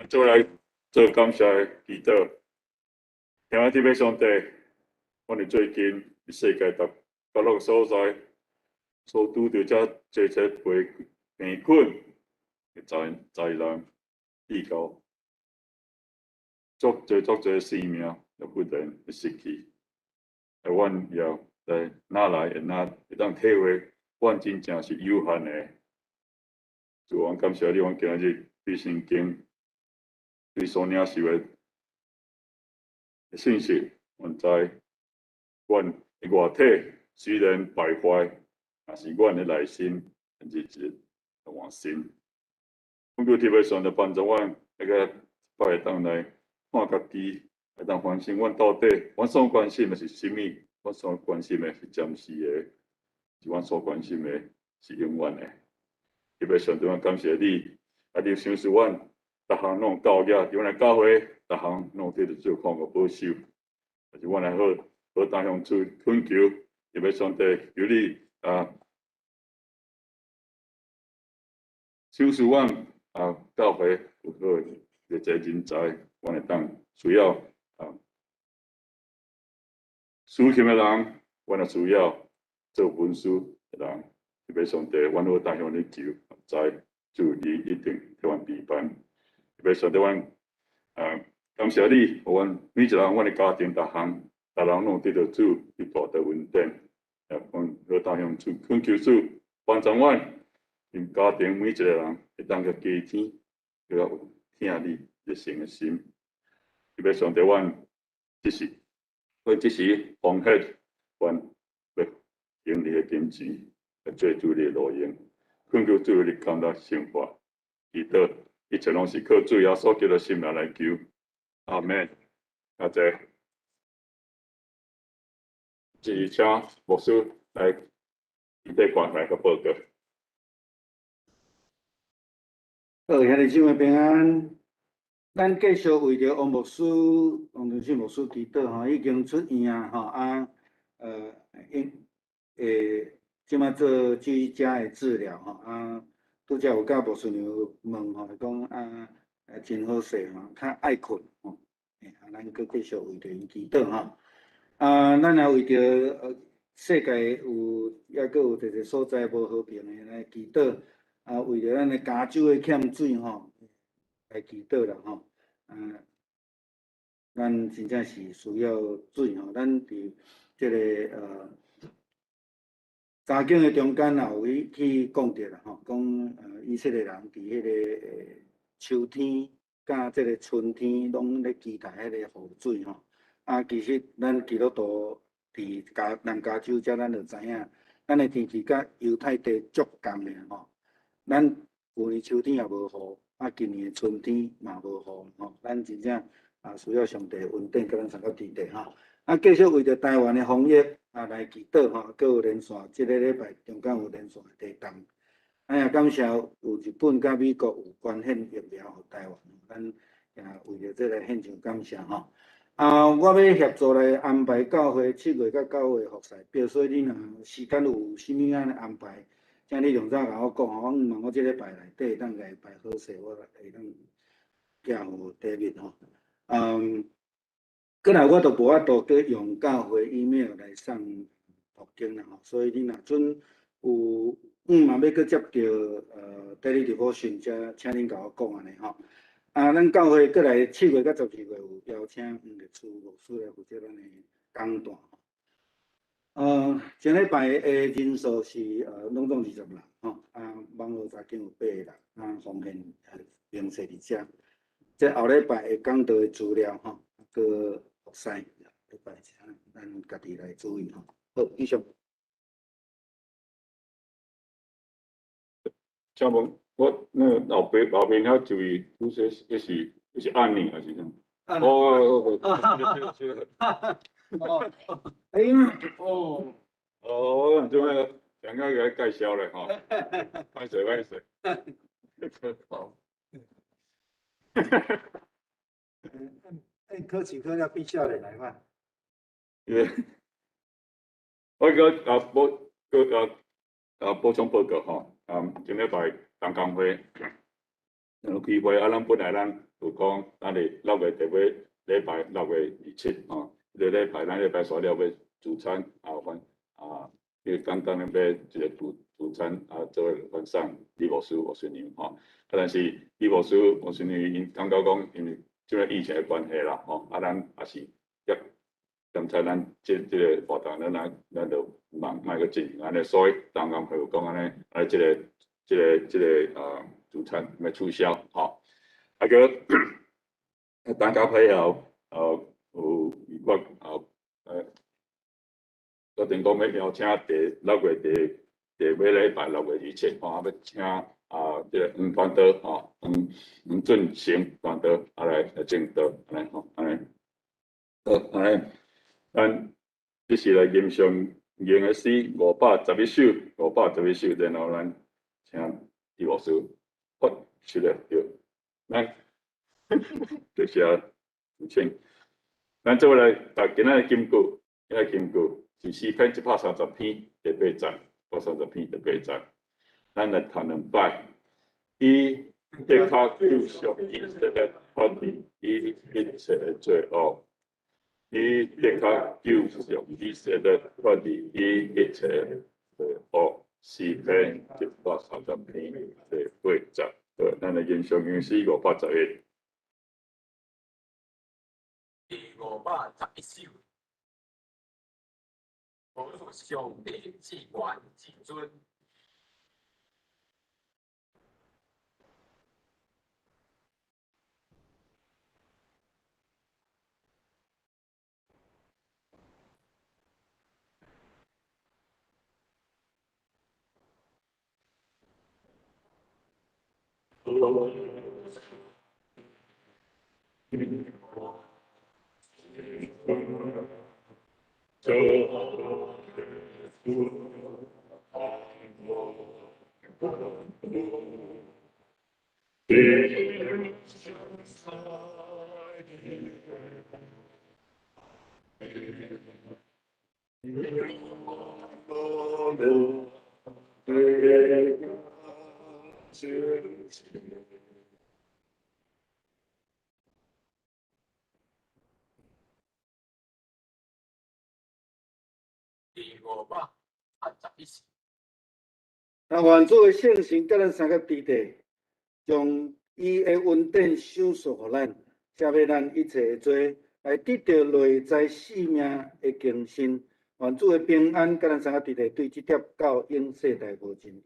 做來做感謝的祈禱，聽天父上帝，阮佇最近佇世界逐角落所在，所拄著遮濟濟病病困的災災難，地球足濟足濟生命也不斷的失去，啊，阮也來哪來會哪會當體會，阮真正是有限的。主，阮感謝你，阮今日對聖經對所領受的信息，阮知阮的外體雖然敗壞，但是阮的內心日日換新。阮求天父上帝幫助阮，那個拜會當來看家己，會當反省阮到底，阮所關心的是啥物？阮所關心的是暫時的，是阮所關心的是永遠的。特別上帝，阮感謝你，啊，你賞賜阮。逐項攏有教業，佇阮的教會，逐項攏有得著照看佮保守。但是阮來好好當向主懇求，特別上帝求你啊，賞賜阮啊，教會有好的這人才，阮會當需要啊，司琴的人，阮也需要做文書的人。特別上帝，阮好當向你求，知主你一定替阮備辦。特別上帝，阮啊，感謝你，予阮每一個人，阮的家庭，逐項，逐人攏有得著主彼大的恩典。啊，阮好當向主懇求主幫助阮，𪜶家庭每一個人會當去加添，閣較有疼你熱誠的心。特別上帝，阮這時，阮這時奉獻，阮欲用你的金錢來做主你的路用，懇求主你甘來聖化，祈禱。一切攏是靠主耶穌基督聖名來求，阿們。阿姐，是請牧師來祈禱關懷佮報告。好，兄弟姊妹平安。咱繼續為著王牧師、王忠信牧師祈禱吼，已經出院啊吼啊，應這擺做居家的治療吼啊。拄才有佮牧師娘問吼，講啊，真好勢吼，較愛睏吼，啊，咱閣繼續為著𪜶祈禱吼。啊，咱也為著世界有抑閣有濟濟所在無和平的來祈禱。啊，為著咱的加州的欠水吼，來祈禱啦吼。啊，咱真正是需要水吼，咱佇這个查經的中間也有去講著啦吼，講以色列人佇彼个秋天佮這个春天攏咧期待彼個雨水吼。啊，其實咱基督徒佇加南加州遮，咱就知影，咱的天氣佮猶太地足仝的吼。咱舊年秋天也無雨，啊，今年的春天嘛無雨吼。咱真正啊需要上帝恩典，佮咱三個天地吼。啊，繼續為著台灣的防疫啊來祈禱吼，閣有連線，這个禮拜中間有連線的地動。啊，也感謝有日本佮美國有捐獻疫苗予台灣，咱也為著這個獻上感謝吼。啊，我欲協助來安排教會7月佮9月服侍，比如說你若時間有啥物樣的安排，請你量早共我講吼，我毋問我這禮拜內底會當共伊排好勢，我會當寄予 David 吼。過來我都無法度閣用教會 email 來送讀經啦吼，所以你若準有嘛欲閣接著daily devotion，才請恁共我講按呢吼。啊，咱教會過來7月佮12月有邀請黃律師、牧師來負責咱的講壇。前禮拜的人數是攏總20人吼，啊，網路查經有8個人，啊，奉獻明細佇遮。這後禮拜會講道的資料吼，閣服侍禮拜請咱家己來注意吼。好，以上。請問我那個後邊後面遐一位，拄說彼是按你還是啥？哦哦哦，哎，哦，哦，這個剛剛給他介紹咧吼，歹勢歹勢。好。哎，考試考了變少年來嘛？我閣啊補閣啊啊補充報告吼，啊，前禮拜同工會有開會，啊，咱本來咱有講，咱佇6月第尾禮拜6月27吼，這個禮拜咱禮拜煞了欲聚餐啊，阮啊，伊簡單的欲一個聚聚餐啊，做伙分送李牧師、牧師娘吼，啊，但是李牧師、牧師娘𪜶感覺講，因為這個疫情的關係啦，吼，啊，咱也是檢查咱這個活動，咱就莫莫閣進行按呢，所以同工會有講按呢，啊，這個聚餐欲取消吼，啊，閣同工會後，有我決定講欲邀請第六月第第尾禮拜6月27吼，啊，欲請啊，這個黃傳道吼，黃黃俊成傳道啊來證道，按呢吼，按呢，好，按呢，咱這是來吟誦吟的詩511首，511首，然後咱請李牧師發出來對，咱多謝有請，咱做伙來讀今仔的金句，今仔金句是詩篇130篇第八節，130篇第八節，咱來讀兩擺，以的確救贖以色列脫離伊一切的罪惡，以的確救贖以色列脫離伊一切的罪惡。詩篇130篇第八節，對，咱來吟誦詩511。第511首，我上帝至懸至尊。第511首。那願主的聖神佮咱相佮佇咧，將伊的恩典賞賜予咱，赦免咱一切的罪，來得著內在生命的更新。願主的平安佮咱相佮佇咧，對這粒到永世代無盡。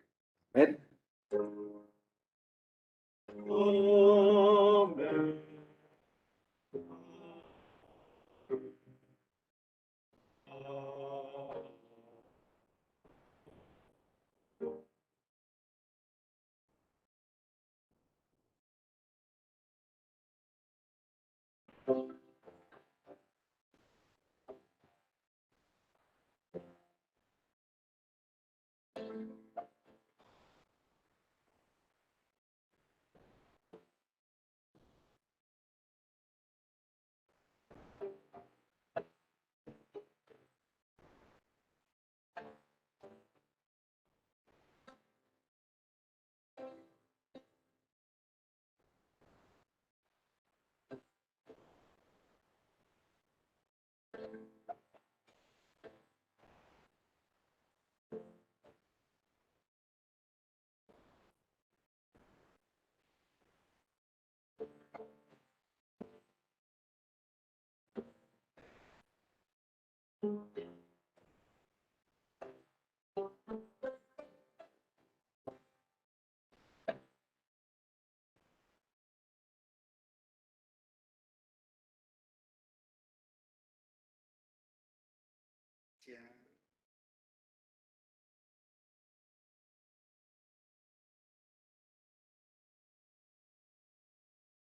阿們。阿們。